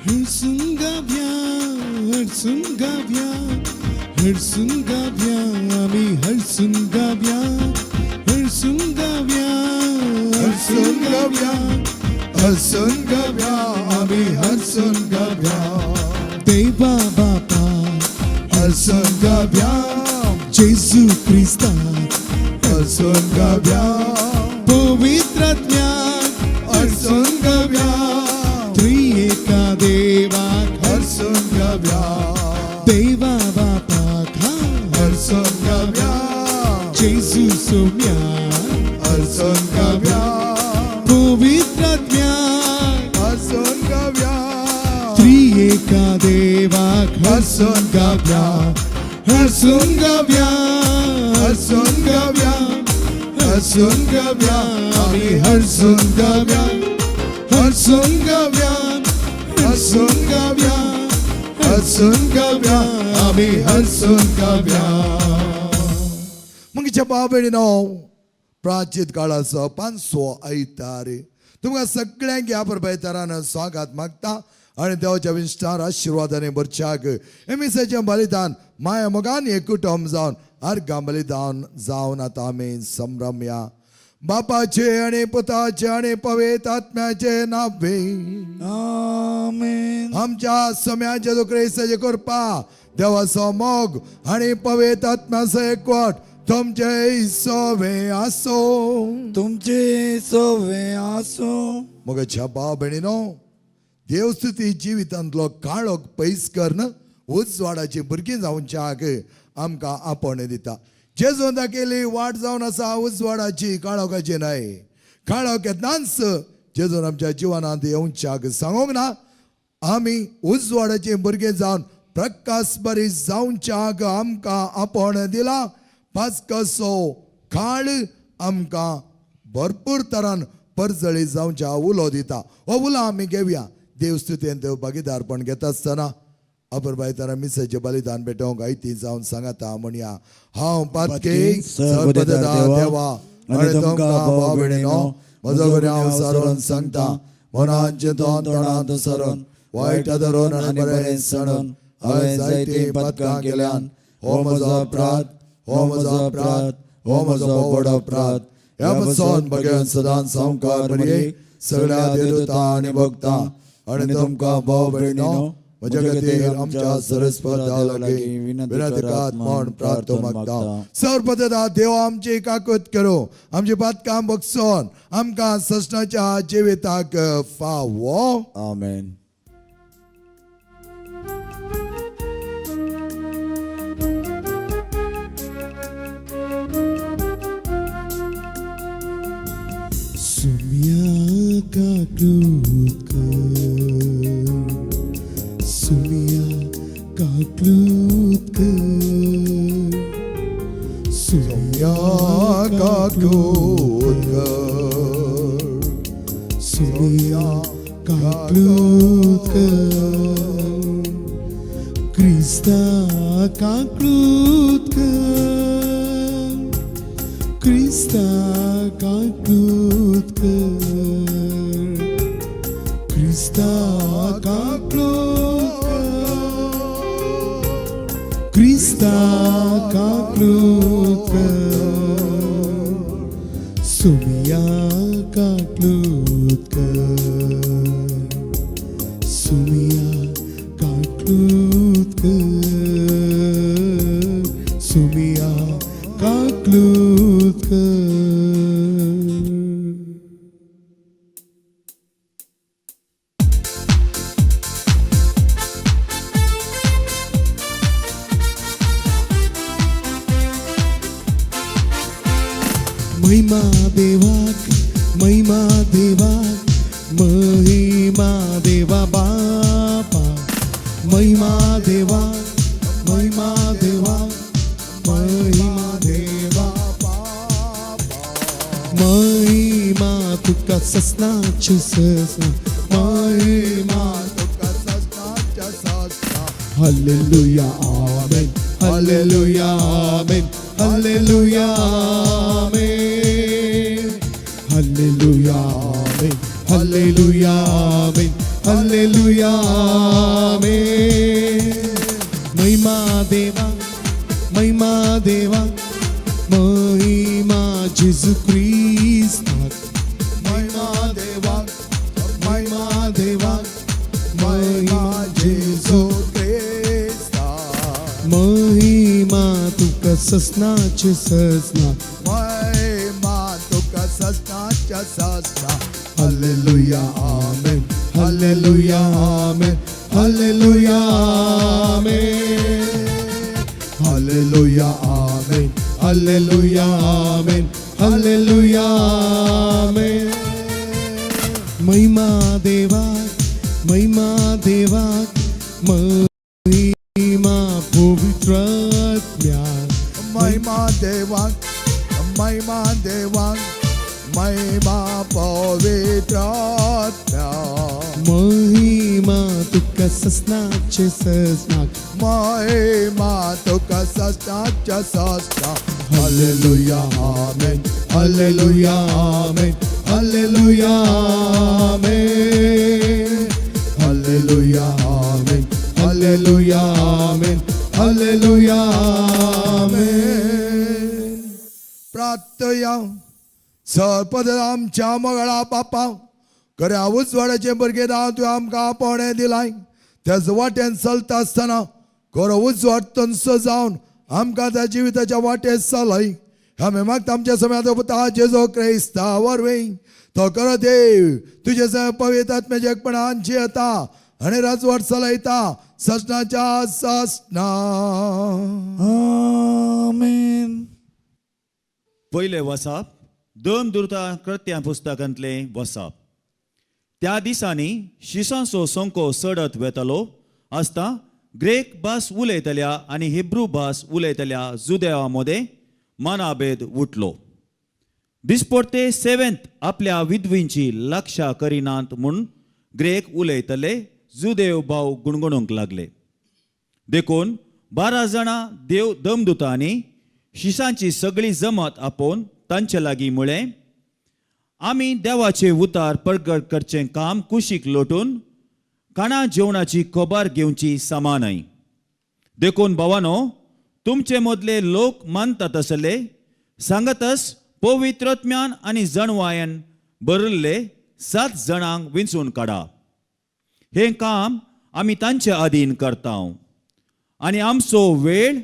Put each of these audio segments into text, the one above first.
हरसून गावया, हरसून गावया, हरसून गावया, आमी हरसून गावया, हरसून गावया, हरसून गावया, हरसून गावया, आमी हरसून गावया. देवा बापा, हरसून गावया, जेजू क्रिस्ता, हरसून गावया, पवित्र आत्म्याक, हरसून गावया, त्रिएका देवाक, हरसून गावया, देवा बापाक, हा, हरसून गावया, जेजू सोम्या, हरसून गावया, पवित्र आत्म्याक, हरसून गावया, त्रिएका देवाक, हरसून गावया, हरसून गावया, हरसून गावया, हरसून गावया, आमी हरसून गावया, हरसून गावया, हरसून गावया, हरसून गावया, आमी हरसून गावया. मगच्या भाव भयणीनो, प्राचीन काळाचो पांचवो आयतार, तुमकां सगळ्यांक ह्या परबेतारान स्वागत मागता आनी देवाच्या विश्टार आशिर्वादाने भरच्याक एमिसाचें बलिदान माया मोगान एक कुटुंब जावन अर्घां बलिदान जावन आतां आमी संभ्रमया. बापाचे आनी पुताचे आनी पवित्र आत्म्याचे नावे. आमेन. आमच्या सम्याचे क्रिस्ताचे कृपा, देवाचो मोग आनी पवित्र आत्म्याचो एकवट तुमचे सोवे आसो. तुमचे सोवे आसो. मगच्या भाव भयणीनो, देवस्तुती जिवितांतलो काळोख पयस करून उजवाडाची भुरगीं जावच्याक आमकां आपोवणें दिता. जेजून दाखयली वाट जावन आसा उजवाडाची, काळोखाची न्हय. काळोख येन्नाच जेजून आमच्या जिवनांत येवच्याक सांगूंक ना. आमी उजवाडाची भुरगीं जावन प्रकाश बरी जावच्याक आमकां आपोवणें दिला. पास्काचो काळ आमकां भरपूर तरान परजळी जावच्या उलो दिता. हो उलो आमी घेवया. देवस्तुतेंत भागीदारपण घेता आसतना अपुरबाय तरा मिसाचें बलिदान भेटोवंक आयती जावन सांगाता म्हणया. हांव पातकी सर्वदा देवा आनी तुमकां भाव भयणीनो म्हजो गुन्यांव सारून सांगता. मनान चिंतून तोंडांत सरून वायट धरून आनी बरें सणून हांवें जायतीं पातकां केल्यान. हो म्हजो अपराध, हो म्हजो अपराध, हो म्हजो व्हड अपराध. ह्या पासून बघेन सदांच सामकार मरियेक, सगळ्या देवता आनी भक्तां आनी तुमकां भाव भयणीनो म्हज्या खातीर आमच्या सरस्पता लागीं विनंती करात म्हूण प्रार्थना मागता. सर्वपदा देव आमची काकूत करूं, आमची पातकां बगसोन आमकां ससनाच्या जिविताक फावो. आमेन. सुमिया काकलूत कर, सुमिया काकलूत कर, सुमिया काकूत कर, सुमिया काकलूत कर, क्रिस्ता काकलूत कर, क्रिस्ता काकलूत कर, क्रिस्ता काकलूत कर, क्रिस्ता काकलूत कर, सुमिया काकलूत कर, सुमिया काकलूत कर, सुमिया काकलूत कर. महिमा देवाक, महिमा देवाक, महिमा देवा बापा, महिमा देवा, महिमा देवा, महिमा देवा महिमा तुका ससनाची ससना, महिमा तुका ससनाच्या ससना. Hallelujah amen, hallelujah amen, hallelujah amen, hallelujah amen, hallelujah amen, hallelujah. Hallelujah amen. महिमा देवा, महिमा देवा, महिमा जेजू क्रिस्ताक. महिमा देवा, महिमा देवा, महिमा जेजू क्रिस्ता. महिमा तुका ससनाचे ससना. महिमा तुका ससनाच्या ससना. Hallelujah amen, hallelujah amen, hallelujah amen. Hallelujah amen, hallelujah amen, hallelujah amen. महिमा देवा, महिमा देवा, महिमा पवित्र आत्म्याक. महिमा देवा, महिमा देवा, महिमा पवित्र आत्म्या. महिमा तुका ससनाचे ससनाक. महिमा तुका ससनाच्या ससना. Hallelujah amen, hallelujah amen, hallelujah amen. Hallelujah amen, hallelujah amen, hallelujah amen. प्रार्थया. सरपद आमच्या मगळा बापा, खऱ्या उजवाडाचे भुरगे नांव तुवें आमकां आपोवणें दिलाय. त्याच वाटेन चलता आसतना खरो उजवाड तनसो जावन आमकां त्या जिविताच्या वाटेर चलय. आमी मागता आमच्या समयात पुता जेजो क्रिस्ता वरवीं. तो खरो देव तुजे सह पवित्र आत्म्याच्या एकपणान जियेता आनी राजवाट चलयता ससनाच्या ससना. आमेन. पयलें वसाप दोन दुर्ता कृत्यां पुस्तकांतलें वसाप. त्या दिसांनी शिसांचो संको चडत वेतालो आसता ग्रेक भास उलयतल्या आनी हिब्रू भास उलयतल्या जुदेवा मदें मनाभेद उठलो. दिसपडते सेवेंत आपल्या विधवींची लक्षा करिनात म्हूण ग्रेक उलयतले जुदेव भाव गुणगुणूंक लागले. देखून 12 जाणां देव दमदुतांनी शिसांची सगळी जमात आपोवन तांचे लागीं म्हळें, आमी देवाचे उतार परगट करचें काम कुशीक लोटून खाणा जेवणाची खबर घेवची समा न्हय. देखून भावानो, तुमचे मदले लोक मानतात आसले सांगतस पवित्रत्म्यान आनी जणवायन भरिल्ले 7 जाणांक विंचून काडा. हें काम आमी तांचे अधीन करता आनी आमचो वेळ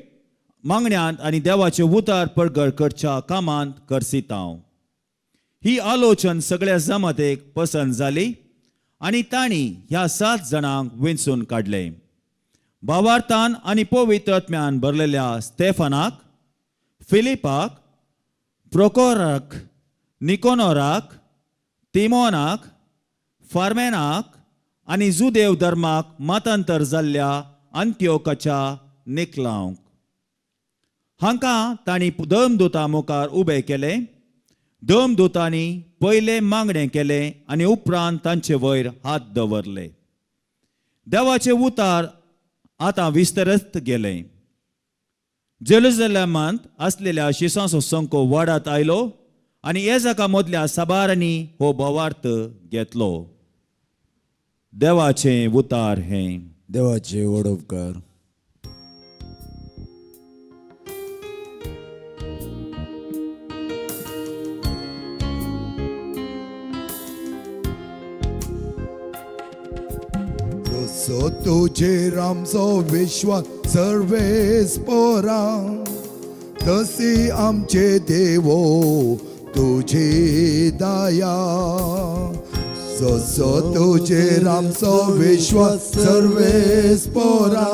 मागण्यांत आनी देवाचे उतार परगट करच्या कामांत करसिता. ही आलोचन सगळ्या जमातेक पसंत जाली आनी तांणी ह्या 7 जाणांक विंचून काडले. भावार्थान आनी पवित्रत्म्यान भरलेल्या स्टेफनाक, फिलिपाक, प्रोकोराक, निकोनोराक, तिमोनाक, फार्मेनाक आनी जुदेव धर्माक मतांतर जाल्ल्या अंत्योकाच्या निकलांक. हांकां तांणी दमदुता मुखार उबे केले. दमदुतांनी पयलें मागणें केलें आनी उपरांत तांचे वयर हात दवरले. देवाचे उतार आतां विस्तरत गेलें. जेरुजलेमांत आसलेल्या शिसांचो संको वाडात आयलो आनी एजाका मदल्या साबारांनी हो भावार्थ घेतलो. देवाचें उतार हें. देवाचे व्हड उपकार. जसो तुजेर आमचो विश्वास सर्वेस पोरा, तशी आमचे देवो तुजी दया. जसो तुजेर आमचो विश्वास सर्वेस पोरा,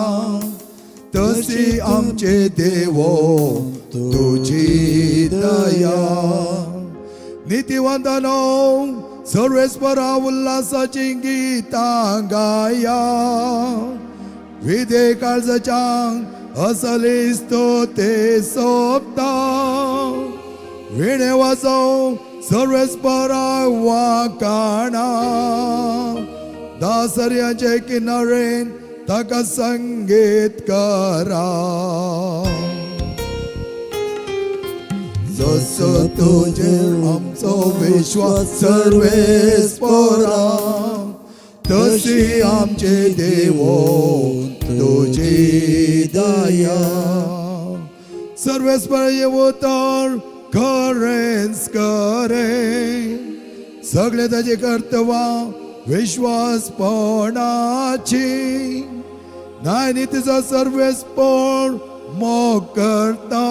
तशी आमचे देवो तुजी दया. नितीवंतानो सर्वेस्परा उल्हासाची गीतां गाया, विदे काळजाच्यांक असली स्तुती सोबता. विणे वाजोव सर्वेस्परा वाकाणा, दासर्याचे किनारेन ताका संगीत करा. जसो तुजेर आमचो विश्वास सर्वेस पोरा, तशी आमचे देवो तुजी दया. सर्वेस्पर उतर खरेंच खरें, सगळे ताजे कर्तव्यां विश्वासपणाची नाय नी तिचो सर्वेस्पर मोग करता.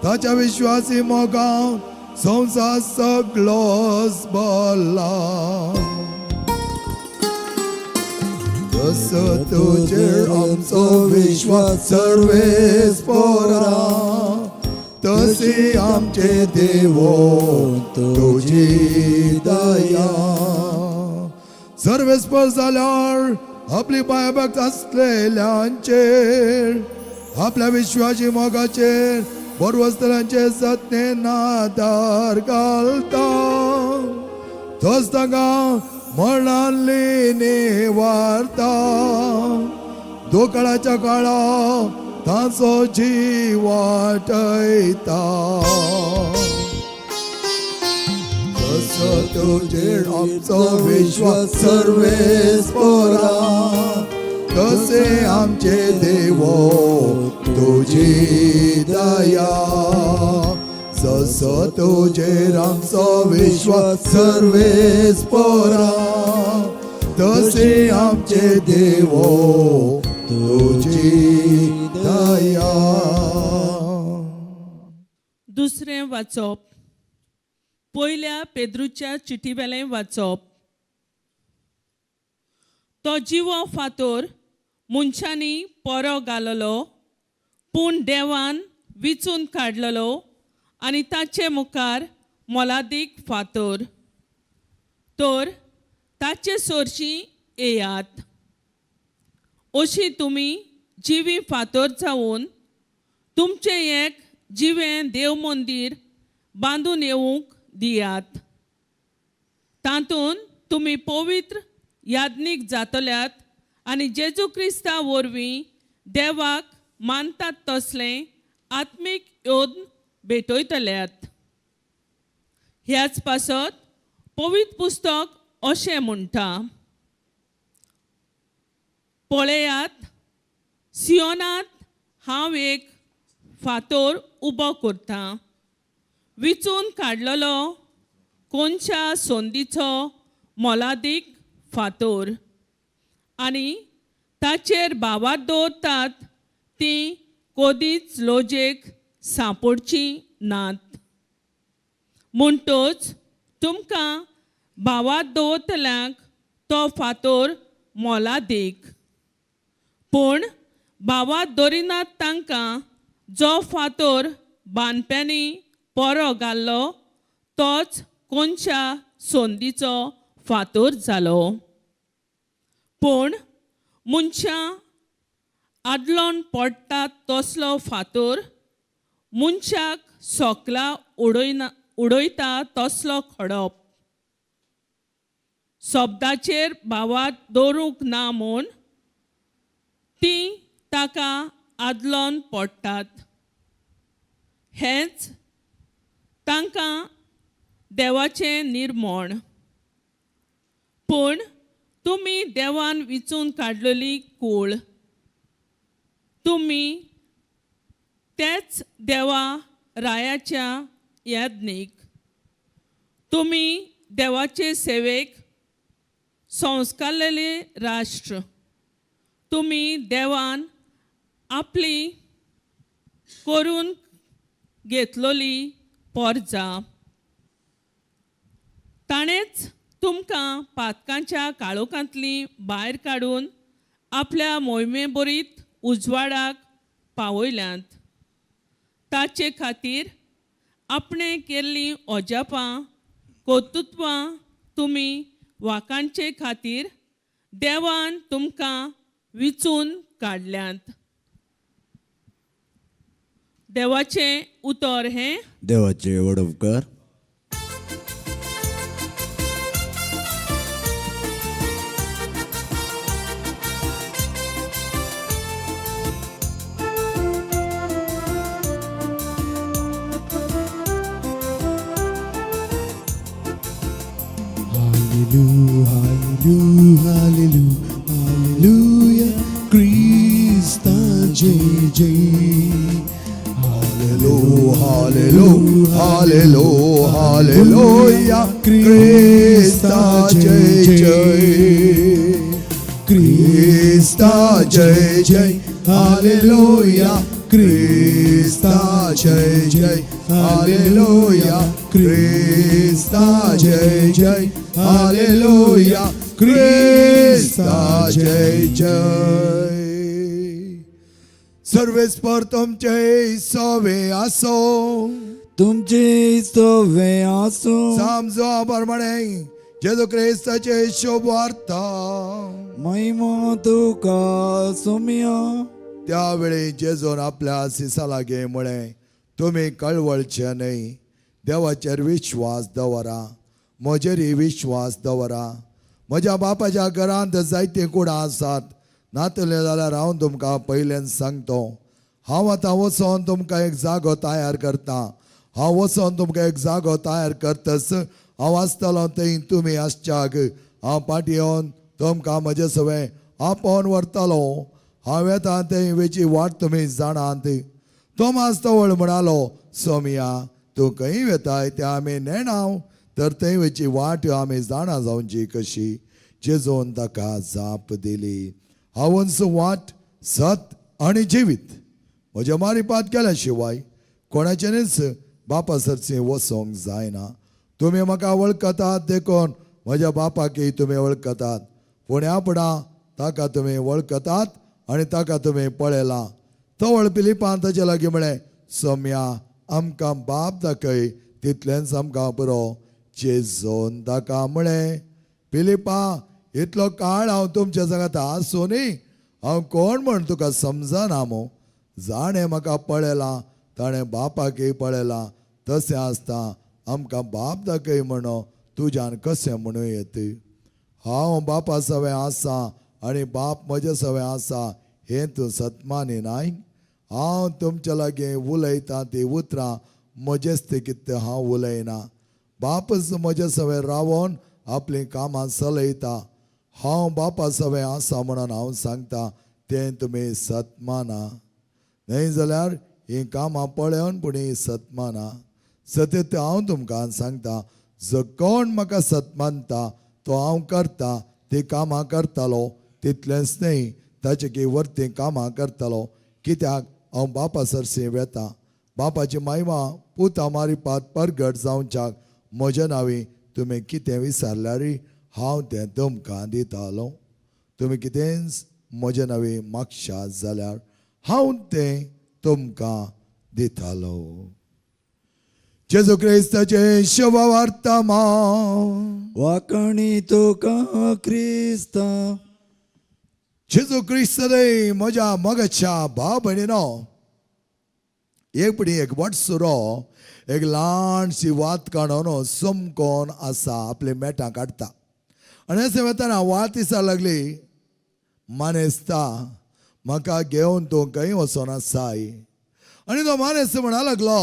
ताच्या विश्वासी मोगान संवसार सगळोच भरला. तसो तुजेर आमचो विश्वास सर्वेस्परा, तशी आमचे देवो तुजी दया. सर्वेस्पर जाल्यार आपली भयभक्त आसलेल्यांचेर आपल्या विश्वासी मोगाचेर बरवस्तरांचे जतने आदार घालता. तोच तांकां मरणांतली निवारता, दुकळाच्या काळा तांचो जीव वाटयता. तसो तुजेर आमचो विश्वास सर्वेस्परा, तसे आमचे देवो तुजी दया. जसो तुजेर आमचो विश्वास सर्वेस्परा, तसे आमचे देवो तुजी दया. दुसरें वाचप, पयल्या पेद्रूच्या चिटीवेलें वाचप. तो जिवो फातोर मनशांनी पोरो घाललो, पूण देवान विचून काडलेलो आनी ताचे मुखार मोलादीक फातोर. तर ताचे सरशीं येयात. अशी तुमी जिवी फातोर जावन तुमचें एक जिवें देव मंदीर बांदून येवंक दियात. तातूंत तुमी पवित्र याज्ञीक जातल्यात आनी जेजू क्रिस्ता वरवीं देवाक मानतात तसलें आत्मीक योद्न भेटयतल्यात. ह्याच पासत पवित्र पुस्तक अशें म्हणटा, पळयात, सियोनात हांव एक फातोर उबो करतां, विचून काडलेलो, कोनशा संदीचो मोलादीक फातोर, आनी ताचेर भावार्त दवरतात ती कदीच लोजेक सांपडची नात. म्हणटच तुमकां भावार्त दवरतल्यांक तो फातोर मोलादीक, पूण भावार्त दवरिनात तांकां जो फातोर बांदप्यांनी पोरो घाल्लो तोच कोनशा संदीचो फातोर जालो. पूण मनशां आदलोन पडटात तसलो फातोर, मनशाक सोकला उडयना उडयता तसलो खडप, शब्दाचेर भावार्त दवरूंक ना म्हूण ती ताका आदलोन पडटात. हेंच तांकां देवाचें निर्मोण. पूण तुमी देवान विचून काडलेली कूळ, तुमी तेच देवा रायाच्या याज्ञीक, तुमी देवाचे सेवेक संस्कारलेले राष्ट्र, तुमी देवान आपली करून घेतलोली पोरजा. ताणेंच तुमकां पातकांच्या काळोखांतली भायर काडून आपल्या मोहिमेभरीत उजवाडाक पावयल्यांत. ताचे खातीर आपणें केल्लीं अजापां कर्तृत्वां तुमी वाखाणचे खातीर देवान तुमकां विचून काडल्यांत. देवाचें उतर हें. देवाचे व्हड उपकार. Hallelujah. हालेलू हालेलुया क्रिस्ता जय जय. हालेलू हालेलू हालेलू हालेलुया क्रिस्ता जय जय. क्रिस्ता जय जय हालेलुया क्रिस्ता जय जय हालेलुया क्रिस्ता जय जय हालेलुया क्रिस्ता जय जय. सर्वेस्पर तुमचे सवे आसो. तुमचे सवे आसूं. समजो प्रमाणे जेजू क्रिस्ताचे शुभ वार्ता. महिमा तुका सोम्या. त्यावेळी जेजून आपल्या सिसा लागीं म्हळें, तुमी कळवळचे न्हय, देवाचेर विश्वास दवरा, म्हजेरय विश्वास दवरा. म्हज्या बापाच्या घरांत जायतीं कुडां आसात, नातले जाल्यार हांव तुमकां पयल्यान सांगतो. हांव आतां वचोन तुमकां एक जागो तयार करता. हांव वचोन तुमकां एक जागो तयार करतच हांव आसतलो थंय तुमी आसच्याक हांव फाटीं येवन तुमकां म्हजे सवें आपोवन व्हरतलो. हांव येता थंय वेची वाट तुमी जाणात. तोमास तवळ म्हणालो, सोमया, तूं खंय वेताय तें आमी नेणाव, तर थंय वेची वाट आमी जाणा जावची कशी? जेजून ताका जाप दिली, हांवच वाट, सत आनी जिवीत. म्हज्या मारिपात केल्या शिवाय कोणाच्यानूच बापा सरचें वचोंक जायना. तुमी म्हाका वळखतात देखून म्हज्या बापाकय तुमी वळखतात. पूण ह्या फुडां ताका तुमी वळखतात आनी ताका तुमी पळयलां. तवळ पिलिपान ताचे लागीं म्हळें, सोम्या, आमकां बाप दाखय, तितलेंच आमकां पुरो. जेजून ताका म्हळें, पिलिपा, इतलो काळ हांव तुमच्या सांगात आसूनय हांव कोण म्हण तुका समजना मू? जाणें म्हाका पळयलां ताणें बापाकय पळयलां. तशें आसता आमकां बाप दाखय म्हणो तुज्यान कशें म्हणूं येत? हांव बापा सवें आसा आनी बाप म्हजे सवें आसा हें तूं सतमानी नाय? हांव तुमच्या लागीं उलयतां ती उतरां म्हजेच कितें हांव उलयना, बापच म्हजे सवें रावोन आपलीं कामां चलयता. हांव बापा सवें आसा म्हणून हांव सांगता तें तुमी सतमाना, न्हय जाल्यार हीं कामां पळोवन पूण हीं सतमाना. सत्य हांव तुमकां सांगता, जो कोण म्हाका सत मानता तो हांव करता ती कामां करतालो, तितलेंच न्हय ताचे की वरतीं कामां करतालो, कित्याक हांव बापा सरशीं वेता. बापाची महिमा पुता मारिपात परगट जावच्याक म्हज्या नांवी तुमी कितें विचारल्यारय हांव तें तुमकां दितालो. तुमी कितेंच म्हज्या नांवी मागशात जाल्यार हांव तें तुमकां दितालो. जेजू क्रिस्ताचें शुभ वर्तमान. वाकणी तुका क्रिस्ता. जेजू क्रिस्त रे म्हज्या मोगाच्या भाव भयणीनो, एक पडी एक वाटसुरो एक ल्हानशी वात काडून चमकोन आसा, आपली मेटां काडटा आनी अशें वतना वात दिसा लागली, मानेस्ता, म्हाका घेवन तूं खंय वचोन आसाय? आनी तो मानेस्त म्हणा लागलो,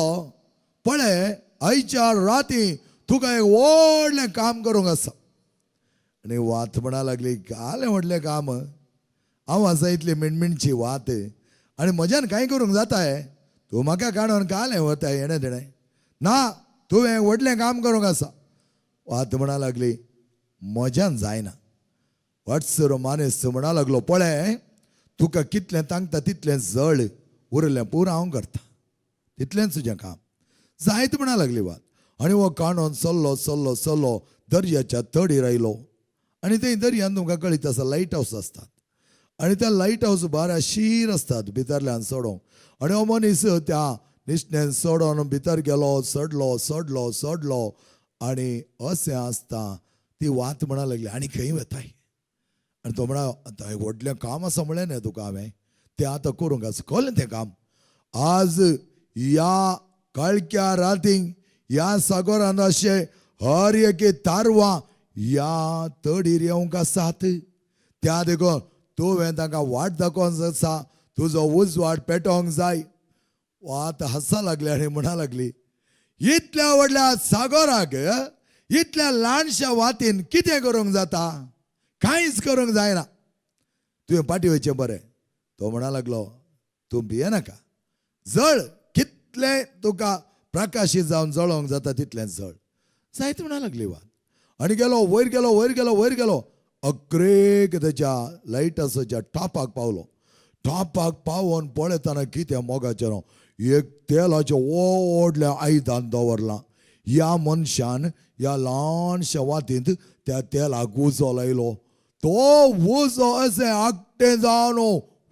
पळय, आयच्या राती तुका एक व्हडलें काम करूंक आसा. आनी वात म्हणा लागली, घालें व्हडलें काम? हांव आसा इतली मिणमिणची वात आनी म्हज्यान कांय करूंक जाता? तूं म्हाका काडून घालें वता हेणें तेणें ना, तुवें व्हडलें काम करूंक आसा. वात म्हणा लागली, म्हज्यान जायना. वाटसरो मानेस्त म्हणा लागलो, पळय, तुका कितलें तांकता तितलें जळ, उरलें पुरो हांव करता, तितलेंच तुजें काम जायत. म्हणा लागली वात. आनी हो काणून चल्लो चल्लो चल्लो, दर्याच्या तडीर आयलो. आनी थंय दर्यान तुमकां कळीत आसा लायट हावस आसतात आनी त्या लायट हावस बारा शीर आसतात भितरल्यान चडोवंक. आनी हो मनीस त्या निसण्यान चडोन भितर गेलो, चडलो चडलो चडलो आनी अशें आसता ती वात म्हणा लागली, आनी खंय वेताय? आनी तो म्हणा, आतां एक व्हडलें काम आसा म्हणलें न्ही तुका हांवें, तें आतां करूंक आसा. कळ्ळें तें काम? आज ह्या काळख्या रातींक ह्या सागोरान अशें हर एके तारवां ह्या तडीर येवंक आसात. त्या देखून तुवें तांकां वाट दाखोवंक आसा, तुजो उजवाड पेटोवंक जाय. वात हांसा लागली आनी म्हणा लागली, इतल्या व्हडल्या सागोराक इतल्या ल्हानशा वातीन कितें करूंक जाता? कांयच करूंक जायना, तुवें पाटी वयचें बरें. तो म्हणा लागलो, तूं भियेनाका, जळ कितलें तुका प्रकाशीत जावन जळोवंक जाता तितलें जळ. जायत म्हणा लागली वात. आनी गेलो वयर, गेलो वयर, गेलो वयर, गेलो अक्रेक तेच्या लायटाचोच्या टॉपाक पावलो. टॉपाक पावोन पळयतना कितें मोगाचें न्हू, एक तेलाचें व्हडलें आयदन दवरलां. ह्या मनशान ह्या ल्हानशा वातींत त्या तेलाक उजो लायलो. तो उजो अशें आकटें जावन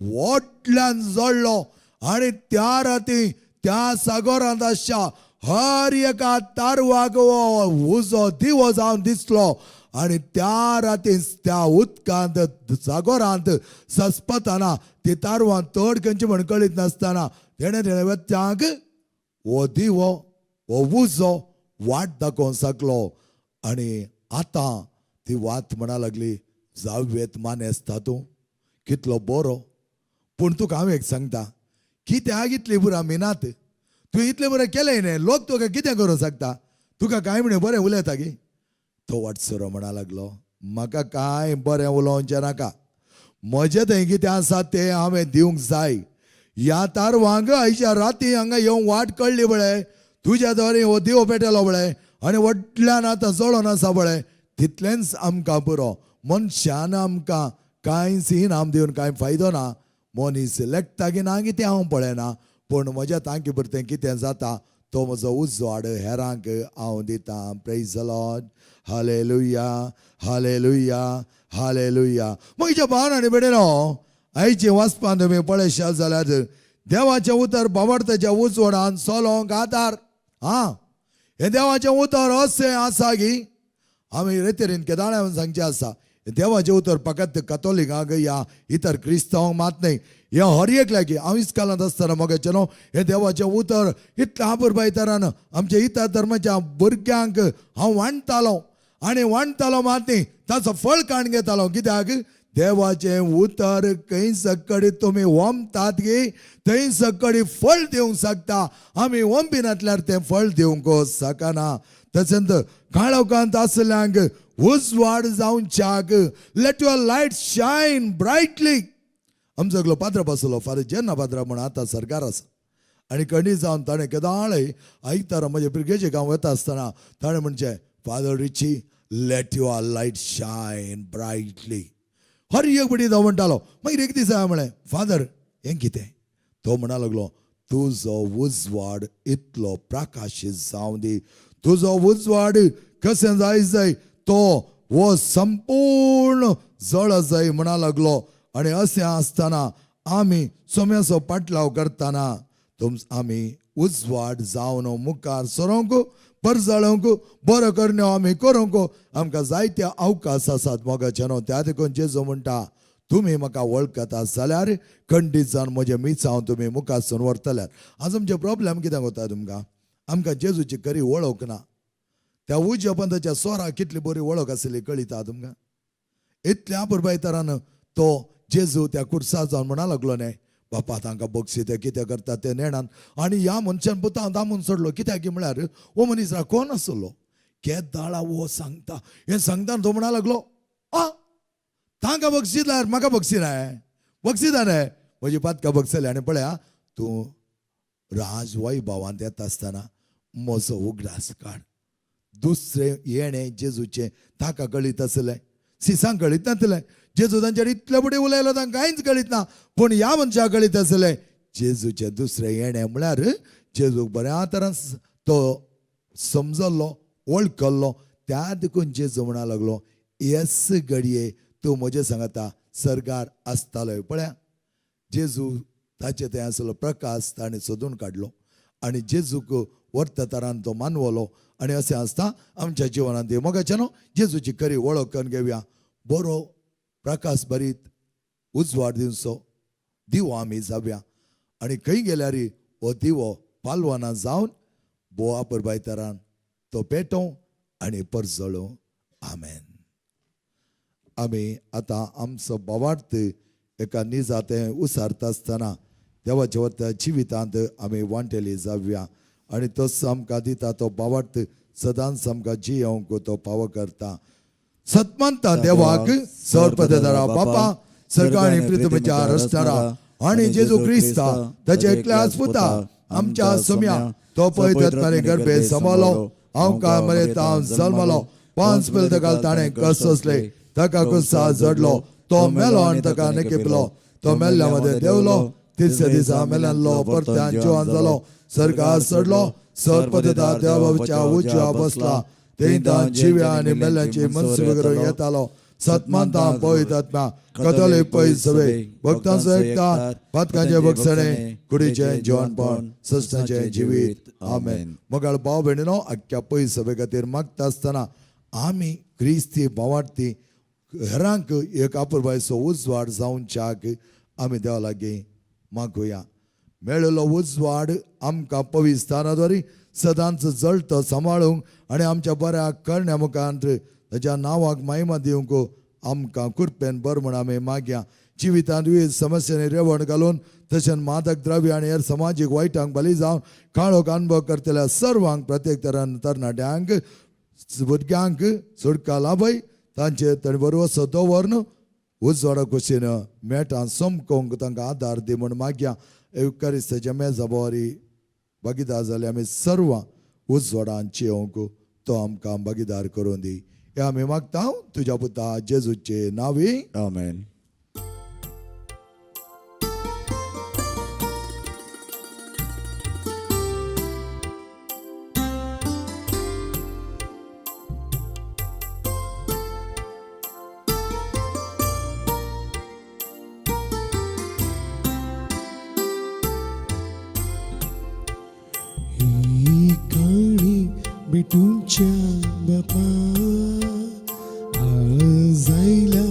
व्हडल्यान जळ्ळो आनी त्या राती त्या सागरांत आसच्या हर एका तारवाक हो उजो दिवो जावन दिसलो. आनी त्या राती त्या उदकांत सागरांत सस्पतना ती तारवां चड खंयची म्हण कळीत नासतना तेणें तेणें वच्चांक हो दिवो हो उजो वाट दाखोवंक शकलो. आनी आतां ती वात म्हणा लागली, जावयेत मानेस्ता तूं कितलो बरो, पूण तुका हांव एक सांगता, कित्याक इतली बुरा मिनात तूं इतलें बरें केलें न्ही, लोक तुका कितें करूंक शकता, तुका कांय म्हण बरें उलयता की. तो वाटसरो म्हणा लागलो, म्हाका कांय बरें उलोवचें नाका, म्हजें थंय कितें आसा तें हांवें दिवंक जाय. ह्या तारवांक आयच्या राती हांगा येवंक वाट कळ्ळी पळय, तुज्या द्वारे हो दिवो पेटलो पळय आनी व्हडल्यान आतां जळोन आसा पळय, तितलेंच आमकां पुरो. मनशान आमकां कांयच इनाम दिवन कांय फायदो ना. मनीस लेखता की ना कितें हांव पळयना, पूण म्हज्या तांकी पुरतें कितें जाता तो म्हजो उजवाड हेरांक हांव दितां. Praise the Lord, hallelujah, hallelujah, hallelujah. म्हज्या भावान आनी भयणीनो, आयचें वाचपान तुमी पळयशात जाल्यार देवाचें उतर बावडताच्या उजवाडान चलोवंक आदार. आं, हें देवाचें उतर अशें आसा की आमी रेतेरीन केदाळ्यान सांगचें आसा, देवाचें उतर फकत कथोलिकांक या इतर क्रिस्तांवांक मात न्हय, हें हर एक लागीं. हांव इस्कालांत आसतना मोगाचें न्हू, हें देवाचें उतर इतलें आपुरबायतरान आमच्या इतर धर्माच्या भुरग्यांक हांव वांट्टालो आनी वांट्टालो मात न्ही, ताचो फळ काडून घेतालो. कित्याक देवाचें उतर खंय सकडी तुमी वमतात की थंय सकडी फळ दिवंक शकता. आमी वमपिनातल्यार तें फळ दिवंक शकना. तशेंच काळोखांत आसल्यांक उजवाड जावच्याक, let your light shine brightly. आमचो एकलो पाद्र बसलो, फादर जेन्ना पाद्रा म्हण आतां सरकार आसा आनी कणी जावन ताणें केदाळय आयतारा म्हजे ब्रिगेचे गांव वता आसतना ताणें म्हणचें, Father Richie, let your light shine brightly. हर एक बडी तो म्हणटालो. मागीर एक दीस हांवें म्हणलें, फादर हें कितें? तो म्हणा लागलो, तुजो उजवाड इतलो प्रकाशीत जावं दी, तुजो उजवाड कशें जाय जाय तो हो संपूर्ण जळ जाय म्हणा लागलो. आनी अशें आसतना आमी सोम्याचो पाटलाव करतना तुम आमी उजवाड जावन मुखार सरोंक, परजळोवंक, बरो करण्यो आमी करूंक आमकां जायते अवकाश आसात मोगाचे न्हू. त्या देखून जेजू म्हणटा, तुमी म्हाका वळखता जाल्यार खंडीत जावन म्हजें मिसांव तुमी मुखारसून व्हरतल्यार. आज आमचे प्रॉब्लेम कित्याक वता तुमकां, आमकां जेजूची खरी वळख ना. त्या उज्या पंथाच्या स्वराक कितली बरी वळख आसली कळिता तुमकां. इतल्या पुरबायतरान तो जेजू त्या कुर्सा जावन म्हणा लागलो न्ही, बापा तांकां बक्षी, ते कितें करता ते नेणान. आनी ह्या मनशान पुतां दामून सोडलो. कित्याक म्हळ्यार हो मनीस कोण आसलो केदाळा हो सांगता, हें सांगता तो म्हणा लागलो, आ तांकां बक्षितल्यार म्हाका बक्षिना, बक्षिता न्हय, म्हजी पातकां बक्षले. आनी पळया तूं राज वैभवांत येता आसतना म्हजो उगडास काड. दुसरें येणें जेजूचें ताका कळीत आसलें, सिसांक कळीत नासलें. जेजू तांचेर इतले फुडें उलयलो तांकां कांयच कळीत ना, पूण ह्या मनशाक कळीत आसलें जेजूचें दुसरें येणें म्हळ्यार जेजूक बऱ्या तरान तो समजल्लो, वळखल्लो. त्या देखून जेजू म्हणा लागलो, येस घडये तूं म्हजें सांगता सर्गार आसतालो. पळया जेजू ताचे थंय आसलो प्रकाश ताणें सोदून काडलो आनी जेजूक व्हरता तरान तो मानवलो. आनी अशें आसता आमच्या जिवनांत मोगाचें न्हू, जेजूची खरी वळख करून घेवया. बरो प्रकाश भरीत उजवाड दिवचो दिवो आमी जावया आनी खंय गेल्यार हो दिवो पालवाना जावन बोवा परबायतरान तो पेटोवं आनी परजळोवं. आमेन. आमी आतां आमचो भावार्थ एका निजातें उसारता आसतना देवाच्या वता जिवितांत आमी वांटेली जावया आनी तोच आमकां दिता तो भावार्थ सदांच आमकां जियोवंक तो पावो करता. सतमंता देवाक सर्पदरा बापा सरकाणी प्रितमेच्या रचणारा आणि जेजू क्रिस्ता ताचे एकल्याच पुता आमच्या सोम्या तो पवित्र गर्भे सांबाळलो हांव काय मरेता जल्मलो पांच पेल ताका ताणें कस सोंसले ताका कुसा जडलो तो मेलो आनी ताका निकेपलो तो मेल्ल्या मदें देवलो तिसऱ्या दिसा मेल्यांतलो परत्यान जिवान जालो सर्गार चडलो सर्पदेता देवाच्या उजव्या बसला तेंता जिव्या आनी मेल्यांची मनसुबे करून येतालो सतमानता पवित्र कथोलीक पयस सभे भक्तांचो एकता पातकांचे भक्षणे कुडीचें जिवनपण सस्नाचें जिवीत. आमेन. मोगाळ भाव भयणीनो, आख्ख्या पयस सभे खातीर मागता आसतना आमी क्रिस्ती भावार्थी हेरांक एक आपुरबायचो उजवाड जावच्याक आमी देवा लागीं मागुया. मेळिल्लो उजवाड आमकां पविस्थानाद्वारे सदांच जळतो सांबाळूंक आनी आमच्या बऱ्या करण्या मुखार ताच्या नांवाक महिमा दिवंक आमकां कृपेन बरें म्हूण आमी मागया. जिवितांत विविध समस्यांनी रेवण घालून तशेंच मादक द्रव्य आनी हेर समाजीक वायटांक बली जावन काळोख अनुभव करतल्या सर्वांक, प्रत्येक तरान तरणाट्यांक, भुरग्यांक सुटका लाभय. तांचेर ताणें बरोबर दवरन उजवाडा कुशीन मेटान समकोंक तांकां आदार दी म्हूण मागया. एवकारिस्ताच्या मेजा बोरी भागीदार जाले आमी सर्वां उजवाडान चेवंक तो आमकां भागीदार करून दी. हे आमी मागता तुज्या पुता जेजूचे नांवी. आमेन. ही काणी बिटूच्या बापा आज आयल्या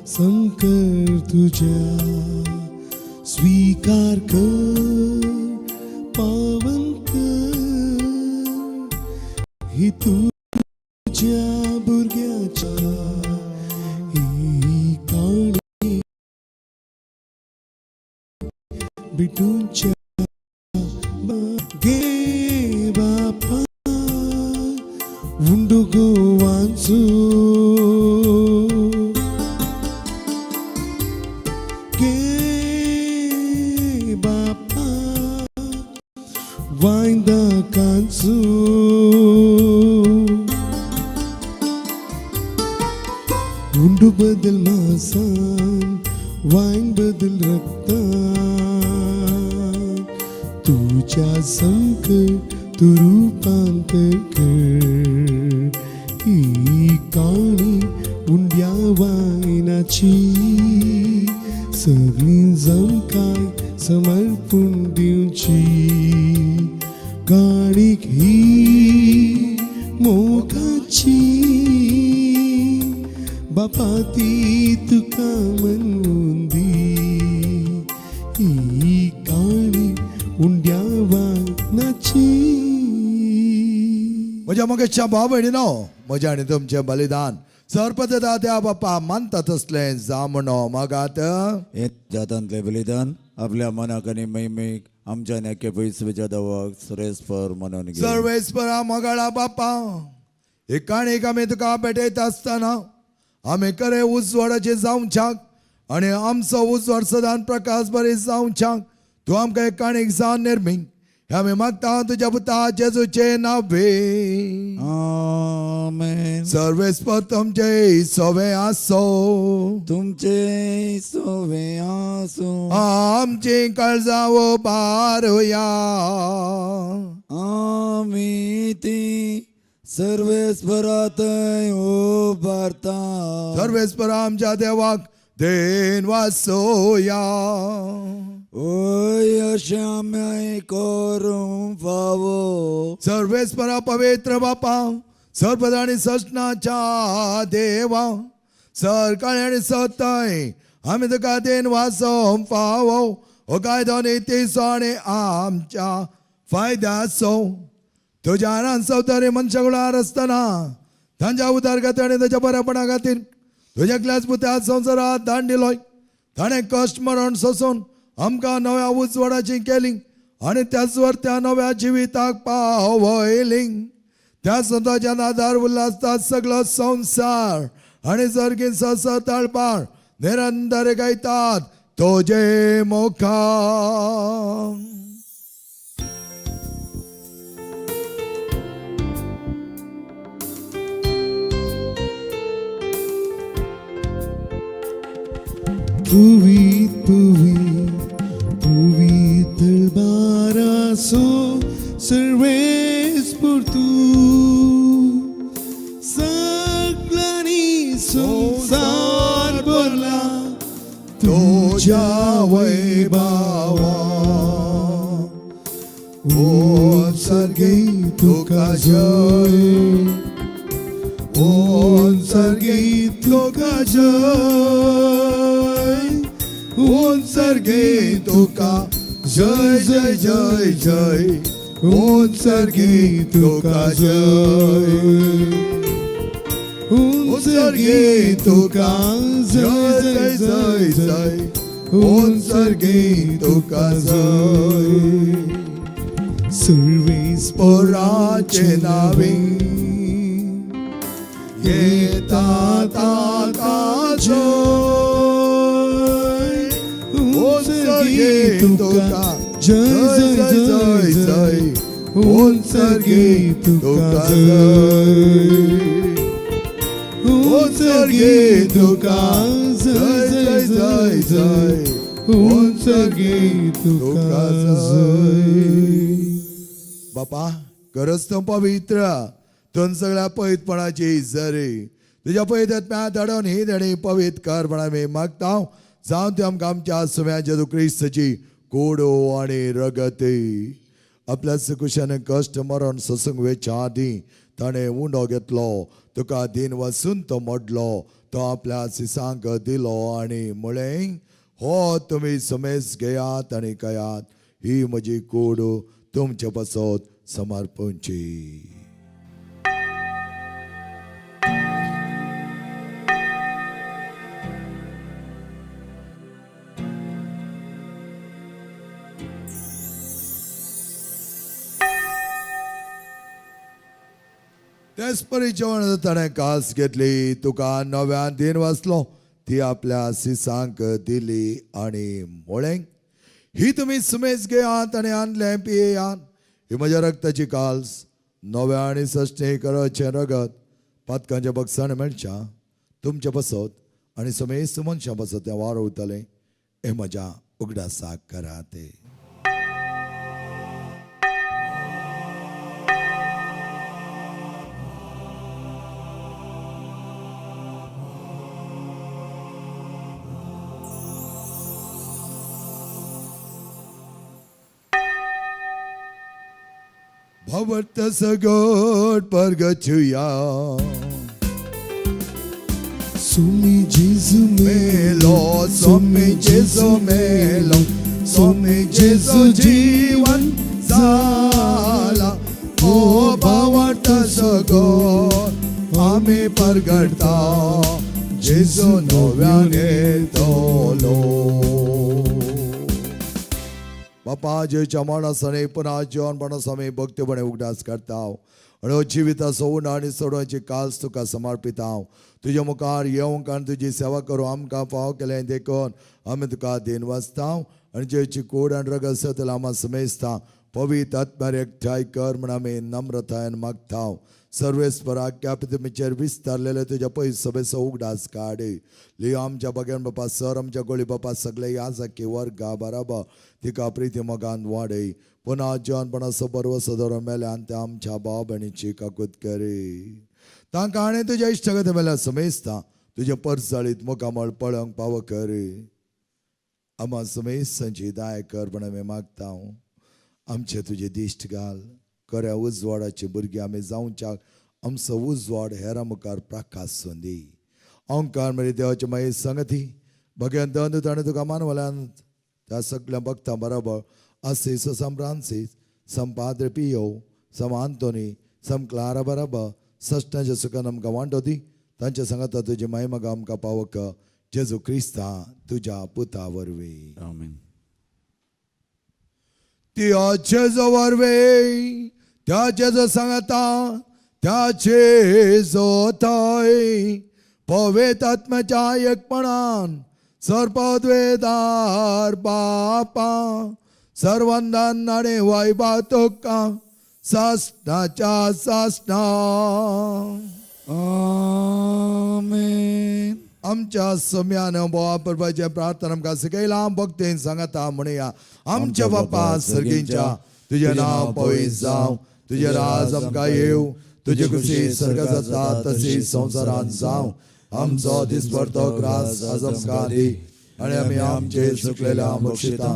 संकर तुझ्या स्वीकार कर पावन कर ही तुझ्या भुरग्याच्या ही काणी बिटूच्या गे बापा उंडू गोवांचू गे बापा वायंदा कांचू उंडू बदल मासान वायन बदल रक्तान तुझ्या संकट तू रूपांतर कर ही काणी उंड्या वायनाची सगळी जमकाय समर्पूण दिवची काणीक ही मोगाची बापा ती तुका मनवून दी ही काणी उंड्या वानाची. म्हज्या मोगेच्या भाव भयणीनो, म्हज्या आनी तुमचें बलिदान सर्पदता त्या बापा मानता तसलें जामणो मागात. हे जातांतले बलिदान आपल्या मनाक आनी महिमेक आमच्या नाक्या पयसवेच्या दवाक सुरेस्पर म्हणून घे. सर्वेस्परा मोगाळा बापा, ही काणीक आमी तुका भेटयता आसतना आमी खरें उजवाडाचें जावच्याक आनी आमचो उजवाड सदांच प्रकाश बरी जावच्याक तूं आमकां एक काणीक जावन निर्मी. हे आमी मागता तुज्या पुता जेजूचे नावे. आमेन. सर्वेस्पर तुमचे सवे आसो. तुमचे सोवे आसूं. आमची काळजां बारुया. आमी ती सर्वेस्परातय उबारता. सर्वेस्पर आमच्या देवाक देन वासोया. ओय अशें आमी करूंक फावो. सर्वेस्परा पवित्र बापा, सर्वदा आनी सजनाच्या देवा, सरकाळी आनी सताय आमी तुका देन वासोवंक फावो. हो कायदो नितीचो आनी आमच्या फायद्याचो. तुज्या आरान संवसारी मनशां कुळार आसतना तांच्या उदार खातीर आनी ताच्या बऱ्यापणा खातीर तुज्या क्लास पुत्या संवसारात दान दिलोय. ताणें कश्ट मरण सोसून आमकां नव्या उजवाडाची केली आनी त्याच वर त्या नव्या जिविताक पावयली. त्या संताच्या आधार उल्लासता सगळो संवसार. आनी सारकी सस तळपार निरंतर गायतात तुजे मुखार. पुवीत पुवीत पुवीत तळबारासो सर्वेस पुरतू सगळ्यांनी संसार भरला तुझ्या वैभावा ओ सर्गी तुका जय, ओ सर्गी तुका जय, ओ सर्गी तुका जय जय जय जय, ओ सर्गी तुका जय, ओ सर्गी तुका जय जय जय जय, ओ सर्गी तुका जय. सर्वेस पोराचे नावे येता ताका जय, ओ सर्गी तुका जय जय जय जय जय जय, ओ सर्गी तुका जय, ओ सर्गी तुका जय जय जय जय जय जय, ओ सर्गी तुका जय. बापा गरज तूं पवित्र तुन सगळ्या पवित्रपणाची जरी तुज्या पवित्र धाडून ही देणी पवित्र कर म्हण आमी मागता. जावं ते आमकां आमच्या सुम्या जेजू क्रिस्ताची कोडो आनी रगती. आपल्या सुकुशान कश्ट मरण सोसूंक वेच्या आदीं ताणें उंडो घेतलो, तुका दिन वसून तो मोडलो, तो आपल्या सिसांक दिलो आनी म्हळें, हो तुमी समेस घेयात आनी कयात, ही म्हजी कूड तुमचे पासत समर्पणची. तेच परी जेवण ताणें कास घेतली, तुका नव्यान दिन वाचलो, ती आपल्या सिसांक दिली आनी म्हळें, ही तुमी सुमेज घेयात आनी आणलें पियेयात, ही म्हज्या रक्ताची काल्स नव्या आनी सश्टे कराचें रगत पातकांच्या बक्षाण मेळच्या तुमच्या पासत आनी समेस्त मनशां पासत तें वारवतलें, हें म्हज्या उगडासाक करात. भवत सगट परगचुया सुमी जेजू मेलो, सुमी जेजू मेलो, सुमी जेजू जीवन जाला. ओ भवत सगट आमी परगटता जेजू नव्याने तोलो. बापा जेच्या मरणासने पुन्हा जीवनपणास आमी भक्तीपणे उगडास करता आनी हो जिविताचो उणो आनी सोडोवची काल्स तुका समर्पिता. तुज्या मुखार येवंक आनी तुजी सेवा करूं आमकां फावो केलें देखून आमी तुका दीन वाचता आनी जेची कूड आनी रगत सतल आमा समेजता पवित्र आत्म्यार एकठांय कर म्हण आमी नम्रतायेन मागता. सर्वेस्पर आख्या तुमचेर विस्तारलेले तुज्या पयस सभेचो उगडास काड. लियो आमच्या बगेन बापा सर आमच्या गोळी बापा सगळे ह्या जाकी वर्गा बराबर तिका प्रिती मोगान वाडय. पुन्हा जीवनपणाचो बरवसो दवरून मेल्यान त्या आमच्या भाव भयणीची काकूत करी. तांकां आनी तुज्या इश्टागत मेल्या समेजता तुज्या परसाळीत मुखामळ पळोवंक पावो करी. आमा समेस्तांची दाय कर म्हण आमी मागता. आमचे तुजे दिश्ट घाल खऱ्या उजवाडाची भुरगीं आमी जावच्याक आमचो उजवाड हेरां मुखार प्रकाश सोंदी. ओंकार म्हळी देवाची मागीर संगती भगेन दंद ताणें तुका मानवल्यान त्या सगळ्या भक्तां बरोबर आसीस सम फ्रांसीस सम पाद्रे पियो सम आंतोनी सम क्लारा बराबर सश्टांच्या सुखान आमकां वांटो दी. तांच्या सांगाता तुजी मायमगा आमकां पावक जेजू क्रिस्ता तुज्या पुता वरवीं. आमेन. त्या जेजू वरवीं, त्या जेजू सांगाता, त्या जेजू थंय पवित्र आत्म्याच्या एकपणान सर्पद्वेदार बापा सर्वंदन आणि वैभव तुका सासनाच्या सासना. आमेन. आमच्या सम्यान बोवा परबाचे प्रार्थना आमकां शिकयलां भक्तीन सांगता म्हणया. आमच्या बापा सर्गींच्या, तुजें नांव पवित्र जावं, तुजें राज आमकां येवं, तुजे खुशी सर्ग जाता तशी संवसारांत जावं. आमचो दिसभर तो ग्रास आज आमकां दी आनी आमी आमचे चुकलेल्या बक्षिता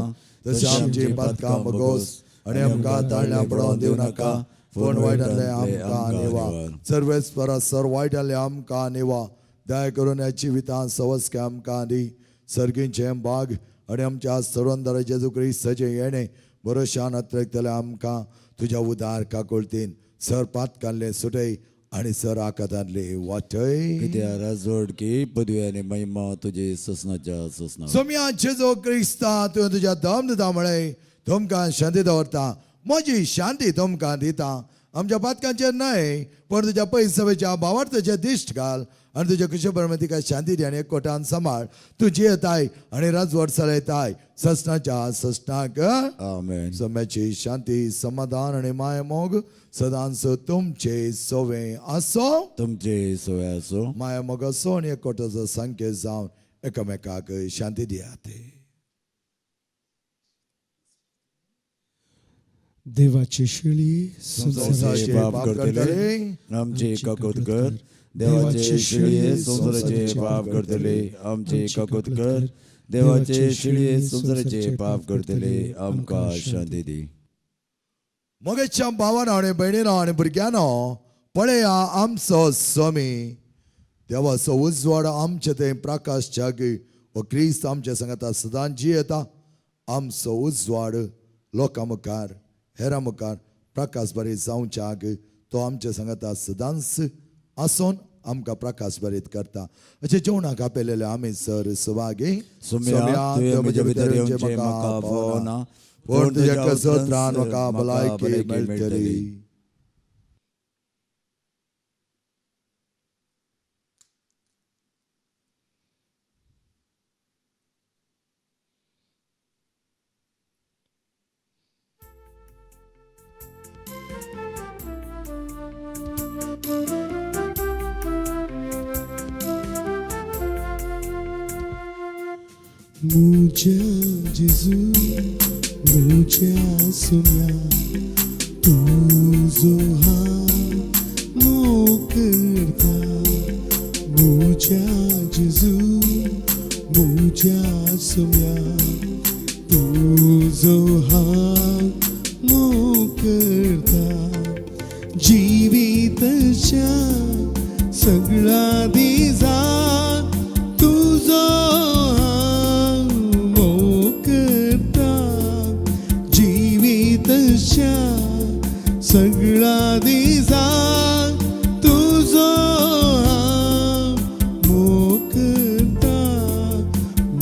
तशें आमची पातकां बगोस आनी आमकां ताळण्या पडोवन दिवं नाका, पूण वायटांतलें आमकां निवा. सर्वेस परस सर वायटांतलें आमकां निवा. दया करून ह्या जिवितांत सवस्के आमकां दी. सर्गींचें बाग आनी आमच्या सरवंदर जेजू क्रिस्ताचें येणें भरोशान अत्रेकतलें आमकां तुज्या उदार काकुळतीन सर पातकांतलें सुटय आनी सर आकातांतलें वाटय. कित्या राजवट की पदवी आनी महिमा तुजी ससनाच्या ससना. सोम्या जेजू क्रिस्ता, तुवें तुज्या दम दिता म्हळें, तुमकां शांती दवरता, म्हजी शांती तुमकां दिता. आमच्या पातकांचेर न्हय पण तुज्या पयसवेच्या भावार्थाचेर दिश्ट घाल आनी तुज्या कुशे प्रमाणे तिका शांती दी आनी एकवटान सांबाळ. तूं जियेताय आनी राजवट चलयताय ससनाच्या ससनाक. आमेन. सम्याची शांती, समाधान आनी मायामोग सदांच तुमचे सवे आसो. तुमचे सोय आसो. मायामोग असो आनी एकवटाचो संकेत जावन एकामेकाक शांती दियात. देवाची शेळी संवसाराचे पाप करतले आमचे काकूत कर. देवाचे शिळये संवसाराचे पाप करतले आमचे काकूत कर. देवाचे शिळये संवसाराचे पाप करतले आमकां शांती दी. मगेच्या भावानो आनी भयणीनो आनी भुरग्यांनो, पळया आमचो स्वामी. देवाचो उजवाड आमचे थंय प्रकाश जागी हो क्रिस्त आमच्या सांगाता सदांच जियेता. आमचो उजवाड लोकां मुखार, हेरां मुखार प्रकाश बरी जावच्याक तो आमच्या सांगाता सदांच आसून आमकां प्रकाश बरीत करता. अशें जेवणाक आपयलेले आमी सर सुभागी. सोम्या, तुवें म्हज्या भितर येवचें म्हाका फावना, पूण तुज्या कसत्रान म्हाका भलायकी मेळटली. मुझ्या जेजू, मुझ्या सोम्या, तुजो हात मोग करता. मुझ्या जेजू, मुझ्या सोम्या, तुजो हात मोग करता. जिवितच्या सगळा दिसा तुजो हांव मोग करता. जिवितच्या सगळा दिसा तुजो हांव मोग करता,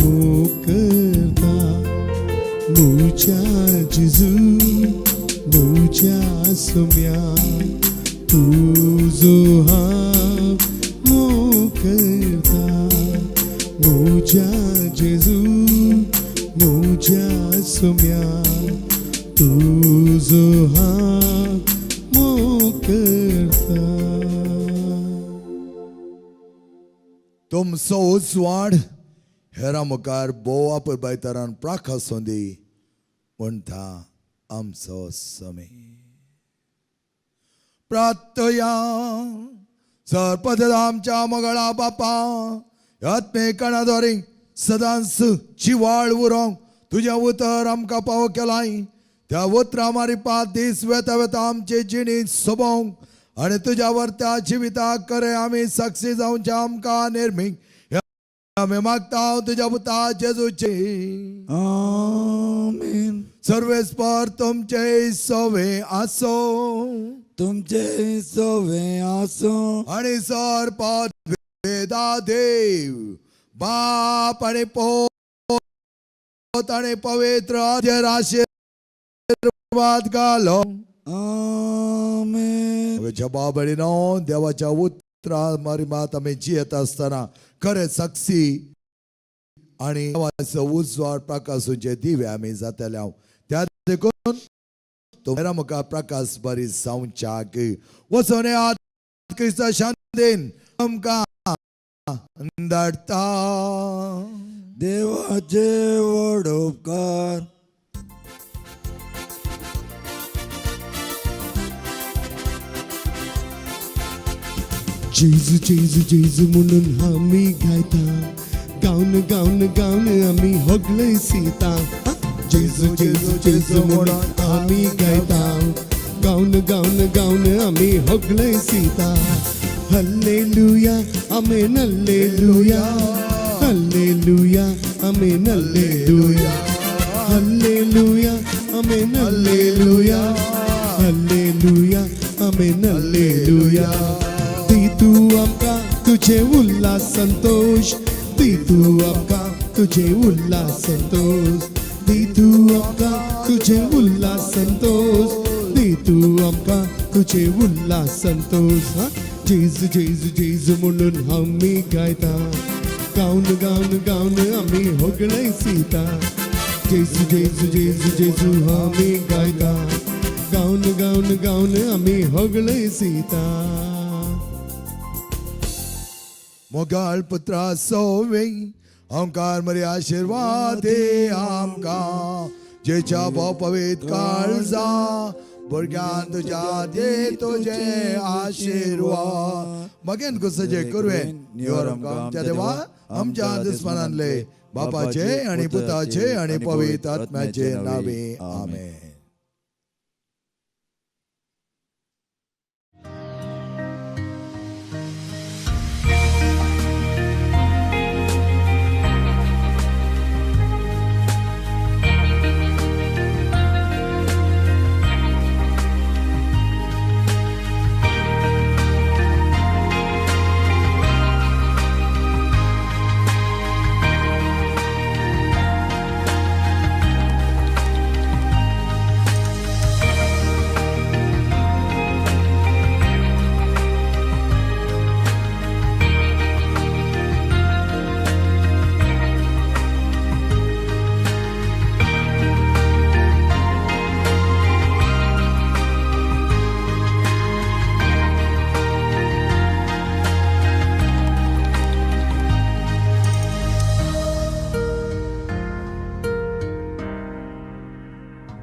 मोग करता. मुझ्या जेजू, मुझ्या सोम्या, तुजो हांव मोग करता. मुझ्या जेजू, मुझ्या सोम्या, तुजो हांव मोग करता. तुमचो उजवाड हेरा मुखार भोव आपरबायतरान प्राकासूं दी म्हणटा आमचो समी. प्रार्थया. सरपद आमच्या मगळा बापा, आत्मेकणाद्वारे सदांच जिवाळ उरोंक तुजें उतर आमकां पावो केलाय. त्या उतरां मारिपा दीस वेता वेता आमचे जिणेंत सोबोवंक आनी तुज्या वर्त्या जिविताक करे आमी साक्षी जावच्या आमकां निर्मीक आमी मागता तुज्या पुता जेजूची. आमेन. सर्वेस्पर तुमचे सवे आसो. तुमचे सोवे आसो. आणि सर पद वेदा देव बाप आणि पोत आणि पवित्र आशीर्वाद घालो. आमेन. जबाबडीनो देवाच्या पुत्रा मरिमात आमी जियेत आसतना खरें साक्षी आनी देवाचो उजवाड प्रकाशूचे दिवे आमी जातले हांव. त्या देखून तुमच्या मुखार प्रकाश बरी जावच्याक वचोन येयात क्रिस्ता शांतीन आमकां धाडटा. देवाचे व्हड उपकार. जेजू जेजू जेजू म्हणून आमी गायता, गावन गावन गावन आमी होगले सीता. जेजू जेजू जेजू म्हणून आमी गायता, गावन गावन गावन आमी होगले Sita. Hallelujah, amen, hallelujah, hallelujah, amen, hallelujah, hallelujah, amen, hallelujah, hallelujah, amen, hallelujah. दी तू आमकां तुझे उल्हास संतोष, दी तू आमकां तुझे उल्हास संतोष, दी तू आमकां तुझे उल्हास संतोष, दी तू आमकां तुझे उल्हास संतोष. हा जेजू जेजू जेजू म्हणून आमी गायता, गावन गावन गावन आमी होगळे सीता. जेजू जेजू जेजू जेजू आमी गायता, गावन गावन गावन आमी होगळे सीता. मोगाळ पुत्रा सोवे ओंकार मरी आशिर्वाद दे आमकां, जेच्या भाव पवित काळजा भुरग्यान तुज्या दे तुजे आशिर्वाद. मगेन कुसजे कुरवेन निवर आमकां आमच्या देवा आमच्या दुस्मनांले बापाचे आणि पुताचे आणि पवित्र आत्म्याचे नावे, आमेन.